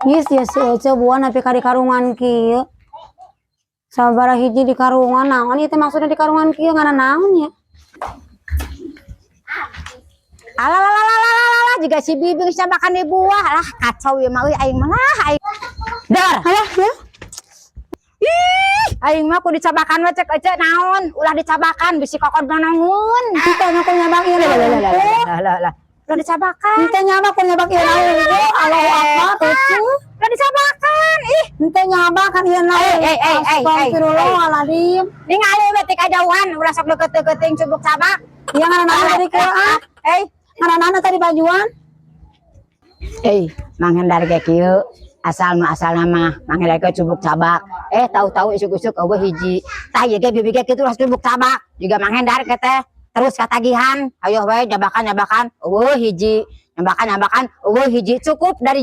Geus ya, si Ece buah nepi ka di karungan kieu. Sabaraha hiji di karungan, naon ieu teh maksudnya di karungan kieu, ngana naon ya? Alah, juga si Bibi geus makan di buah lah, kacau ya mah euy, aing mah lah aing. Dar, Alah ya. Ih, aing mah kudu dicabakan we, cek Ece naon, ulah dicabakan bisi kokod nonongun. Henteu nya ku nyabak ieu Lah lah lah naon. Lah lah lah. Ulah dicabakan. Henteu nyabak ku nyabak ieu naon. Allahu Akbar, Ece. Ulah dicabakan. Ih, Henteu nyabak kan ieu naon. Eh, eh, eh, eh, eh, Astagfirullahaladzim. Ningali we ti kajauhan, ulah sok deket-deket ting cubuk cabak. Ieu ngana naon tadi kieu ah? Eh, Ngana naon tadi bajuan? Eh, Mang Hendar ge kieu, asal mah asal nama Mang Hendar ge cubuk cabak. Eh, tahu-tahu isuk-isuk euweuh hiji. Tah, ieu ge Bibi ge kitu, ulah cubuk cabak. Juga Mang Hendar ge teh terus katagihan. Ayo we nyabakan nyabakan, euweuh hiji. Nyabakan nyabakan, euweuh hiji. Cukup dari